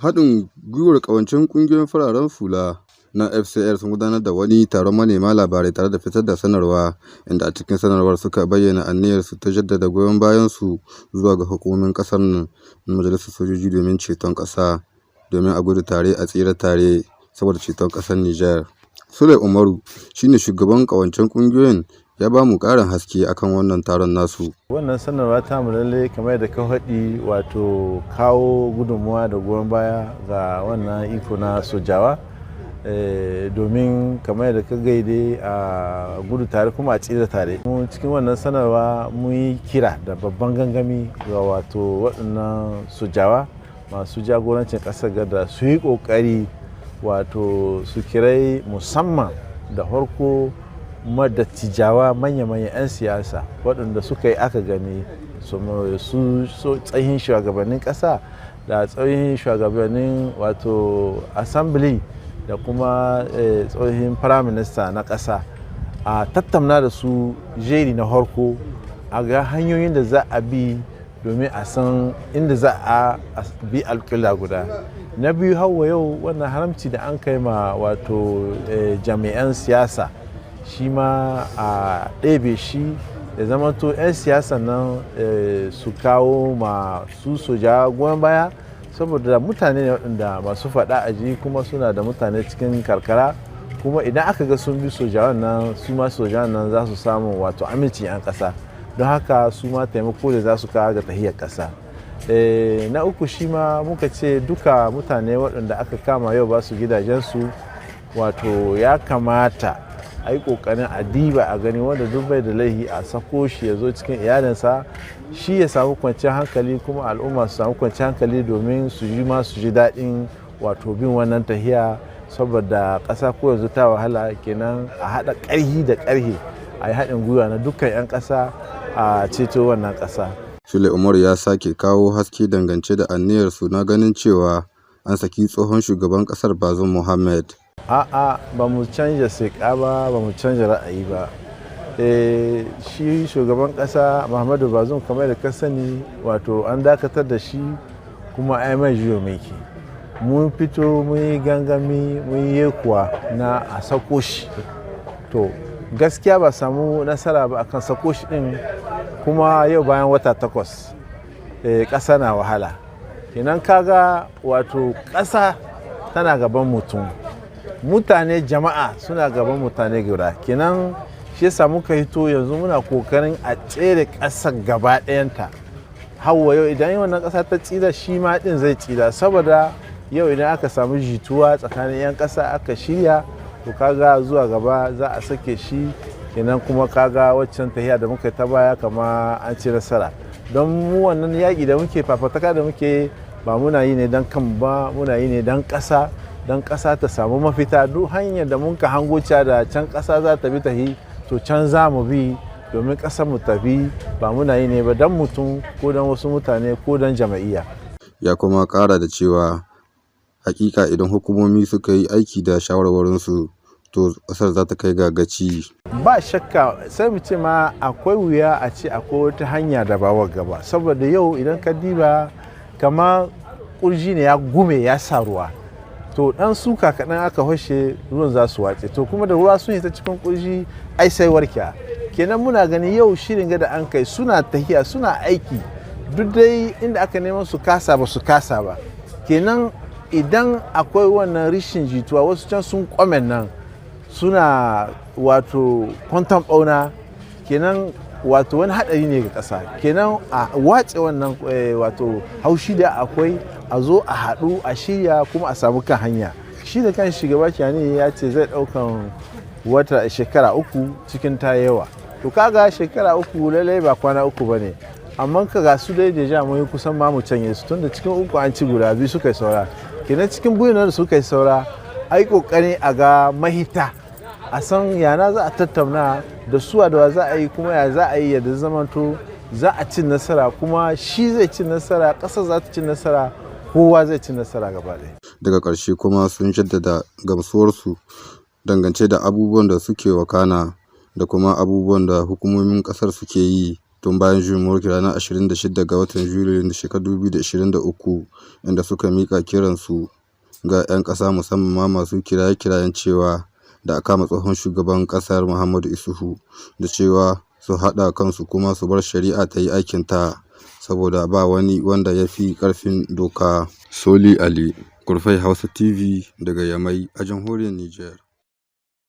Haɗin gwiwar ƙawancen ƙungiyoyin fararen hula na FCR sun gudanar da wani taron manema labarai tare da fitar da sanarwa, inda a cikin sanarwar suka bayyana aniyarsu ta jaddada goyon bayansu zuwa ga hukumomin ƙasar na Majalisar Sojoji domin ceton ƙasa, domin a gudu tare a tsira tare saboda ceton ƙasar Nijar. Sule Umaru shi ne shugaban ƙawancen ƙungiyoyin, ya ba mu ƙarin haske akan wannan taron nasu. Wannan sanarwa ta mu lalle, kamar da ka faɗi, wato kawo gudunmuwa da goyon baya ga wannan iko na sojawa, domin kamar da ka gaide, a gudu tare kuma a tsira tare. Mu cikin wannan sanarwa mun yi kira da babban gangami ga wato waɗannan sojawa masu jagorancin ƙasar gada su yi ƙoƙari, wato su kirai musamman da farko dattijawa, manya-manya 'yan siyasa waɗanda suka yi aka gani, su tsahin shugabannin ƙasa da tsohin shugabannin wato assembly da kuma tsohin prime minister na ƙasa, a tattauna da su jeri na harko, a ga hanyoyin da za a bi domin a san inda za a bi alƙibla guda. Na biyu, hawa yau wannan haramci da an kai ma wato jami'an siyasa, shi ma a ɗebe shi, da zamanto 'yan siyasa nan su kawo ma su soja goyon baya, saboda mutane ne waɗanda masu faɗa a ji, kuma suna da mutane cikin karkara. Kuma idan aka ga sun bi sojawan nan, su ma sojawan nan za su samu wato amincin 'yan ƙasa. Don haka su ma taimako da za su kawo ga tahiyar ƙasa. Na uku, shi ma muka ce duka mutane waɗanda aka kama yau ba su gidajensu, wato ya kamata a yi ƙoƙarin a diba a gani, wanda duk bai da laihi a sako shi ya zo cikin iyalinsa, shi ya samu kwanciyar hankali, kuma al'umma su samu kwanciyar hankali, domin su ji ma su ji daɗin wato bin wannan tahiya, saboda ƙasa ko yanzu ta wahala. Kenan a haɗa ƙarhi da ƙarhe, a yi haɗin gwiwa na dukkan 'yan ƙasa, a ceto wannan ƙasa. Sule Umaru ya sake kawo haske dangance da aniyarsu na ganin cewa an saki tsohon shugaban ƙasar Bazoum Mohamed. A'a, ba mu canja sheƙa ba, ba mu canja ra'ayi ba. Shi shugaban ƙasa Muhammadu Bazoum, kamar da ka sani, wato an dakatar da shi kuma ai mai juyin mulki. Mun fito, mun yi gangami, mun yi yekuwa na a sako shi. To gaskiya ba samu nasara ba akan sako shi din, kuma yau bayan wata 8, ƙasa na wahala. Kenan kaga wato ƙasa tana gaban mutum, mutane, jama'a suna gaban mutane guda. Kenan shi yasa muka hito yanzu muna kokarin a tsere ƙasar gaba ɗayanta. Hawa yau idan wannan ƙasa ta tsira, shi ma ɗin zai tsira, saboda yau idan aka samu jituwa tsakanin 'yan ƙasa, aka shirya, to kaga zuwa gaba za a sake shi. Kenan kuma kaga waccan tahiya da muka ta baya kama an ci nasara. Don mu wannan yaƙi da muke fafataka da muke, ba muna yi ne don kan ba, muna yi ne don ƙasa, don ƙasa ta samu mafita. Duk hanyar da mun ka hango da can ƙasa za ta bi tahi, to can za mu bi domin ƙasar mu tafi. Ba muna yi ne ba don mutum ko don wasu mutane ko don jama'iyya. Ya kuma ƙara da cewa hakika idan hukumomi suka yi aiki da shawarwarinsu, to ƙasar za ta kai ga gaci. Ba shakka, sai mu ce ma akwai wuya a ce akwai wata hanya da ba gaba, saboda yau idan ka diba, kamar kurji ne ya gume ya sa ruwa, to dan suka kaɗan aka fashe, ruwan za su wace. To kuma da ruwa sun yi ta cikin kurji, ai sai warkiya. Kenan muna gani yau shirin ga da an kai, suna tahiya, suna aiki, duk dai inda aka neman su kasa ba su kasa ba. Kenan idan akwai wannan rishin jituwa, wasu can sun kwamen nan suna wato kwanton bauna, kenan wato wani haɗari ne ga ƙasa. Kenan a wace wannan wato haushi da akwai, a zo a haɗu, a shirya, kuma a samu kan hanya. Shi da kan shugaba Tchiani ya ce zai ɗaukan wata shekara 3 cikin ta yawa. To kaga shekara 3 lallai ba kwana 3 ba ne, amma ka ga su dai déjà mun yi kusan ma mu canye su, tunda cikin uku an ci guda biyu suka yi saura. Kenan cikin biyun da suka yi saura, a yi kokari a ga mahita, a san yana za a tattauna da suwa da za a yi, kuma ya za a yi yadda zamanto za a ci nasara, kuma shi zai ci nasara, ƙasar za ta ci nasara, kowa zai ci nasara gaba ɗaya. Daga ƙarshe kuma sun jaddada gamsuwarsu dangance da abubuwan da suke wakana da kuma abubuwan da hukumomin ƙasar suke yi. Tun bayan juyin mulki ranar 26 ga watan Yuli na shekarar 2023, inda suka miƙa kiransu ga 'yan ƙasa, musamman ma masu kiraye-kirayen cewa da a kama tsohon shugaban ƙasar Muhammadu Isuhu, da cewa su haɗa kansu kuma su bar shari'a ta yi aikinta, saboda ba wani wanda ya fi ƙarfin doka. Soli Ali, Kurfai Hausa TV daga Yamai a jamhuriyar Nijar.